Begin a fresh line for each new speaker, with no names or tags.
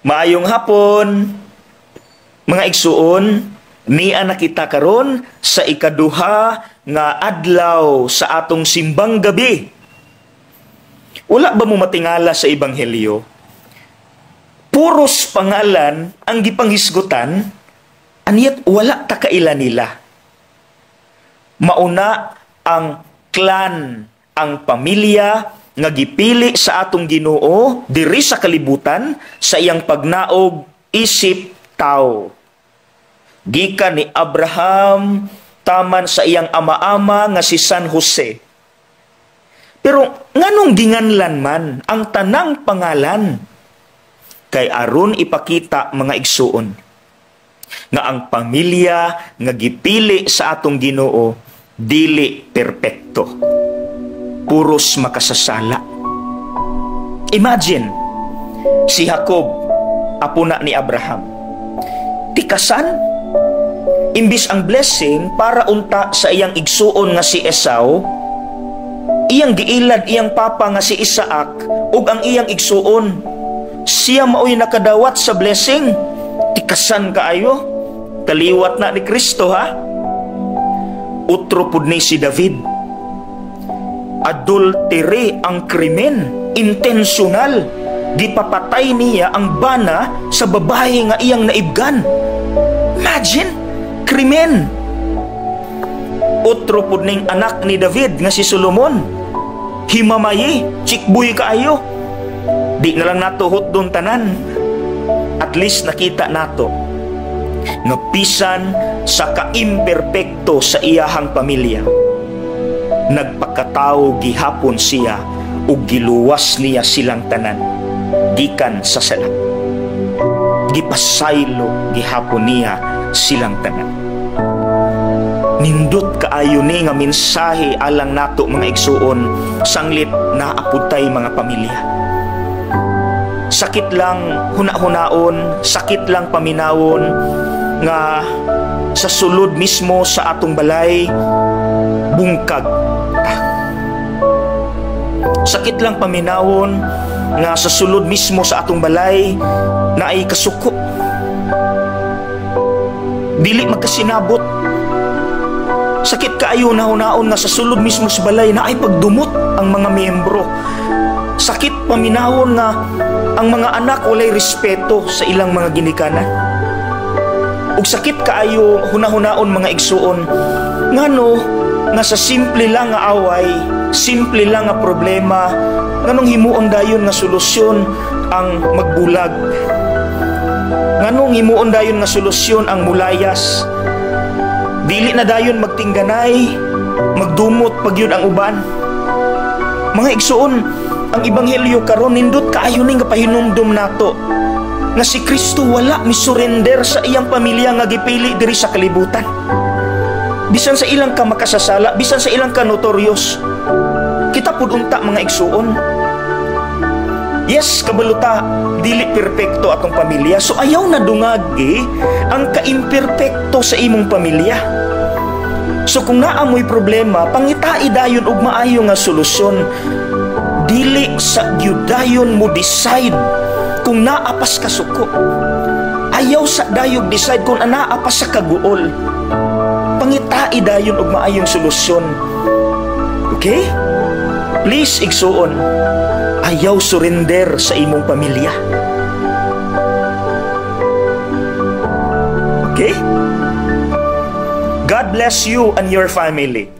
Maayong hapon, mga igsuon, nia na kita karon sa ikaduha nga adlaw sa atong simbang gabi. Wala ba mo matingala sa ebanghelyo? Puros pangalan ang gipanghisgutan, and yet wala ta kaila nila. Mauna ang clan, ang pamilya nga gipili sa atong Ginoo diri sa kalibutan sa iyang pagnaog isip tao. Gikan ni Abraham taman sa iyang ama-ama nga si San Jose. Pero nganong ginganlan man ang tanang pangalan? Kay aron ipakita, mga igsuon, nga ang pamilya nga gipili sa atong Ginoo dili perpekto. Puros makasasala. Imagine, si Jacob, apo na ni Abraham. Tikasan, imbis ang blessing para unta sa iyang igsuon nga si Esau, iyang giilad iyang papa nga si Isaac ug ang iyang igsuon. Siya maoy nakadawat sa blessing. Tikasan kaayo. Kaliwat na ni Kristo, ha. Utro pud ni si David. Adultery ang krimen, intentional. Gipapatay niya ang bana sa babae nga iyang naibgan. Imagine, krimen. Utro pud ning anak ni David nga si Solomon. Himamayi, chikbuy kaayo. Di na lang nato hutdon tanan. At least nakita nato nga bisan sa kaimperpekto sa iyahang pamilya, nagpakatao gihapon siya ug giluwas niya silang tanan gikan sa sala. Gipasaylo gihapon niya silang tanan. Nindot kaayo ni nga mensahe alang nato, mga igsuon, sanglit naa pud tay mga pamilya. Sakit lang huna-hunaon, sakit lang paminawon nga sa sulod mismo sa atong balay bungkag ta. Sakit lang paminawon nga sa sulod mismo sa atong balay naay kasuko. Dili magkasinabot. Sakit kaayo hunahunaon nga sa sulod mismo sa balay naay pagdumot ang mga miyembro. Sakit paminawon nga ang mga anak walay respeto sa ilang mga ginikanan. Ug sakit kaayo hunahunaon, mga igsuon, ngano nga sa simple lang nga away, simple lang nga problema, nganong himuon dayon nga solusyon ang magbulag? Nganong himuon dayon nga solusyon ang mulayas? Dili na dayon magtingganay, magdumot pa gyud ang uban. Mga igsuon, ang ebanghelyo karon nindot kaayo ning pahinumdum nato nga si Kristo wala mi-surrender sa iyang pamilya nga gipili diri sa kalibutan. Bisan sa ilang ka makasasala, bisan sa ilang ka notorious. Kita pud unta, mga igsuon. Yes, kabalo ta, dili perpekto atong pamilya. So ayaw na dungagi ang kaimperpekto sa imong pamilya. So kung naa mo'y problema, pangitai dayon og maayo nga solusyon. Dili sa gyud dayon mo decide kung naa pas kasuko. Ayaw sa dayog decide kung naa pa sa kaguol. Pangitai dayon og maayong solusyon. Okay? Please, igsuon, ayaw surrender sa imong pamilya. Okay? God bless you and your family.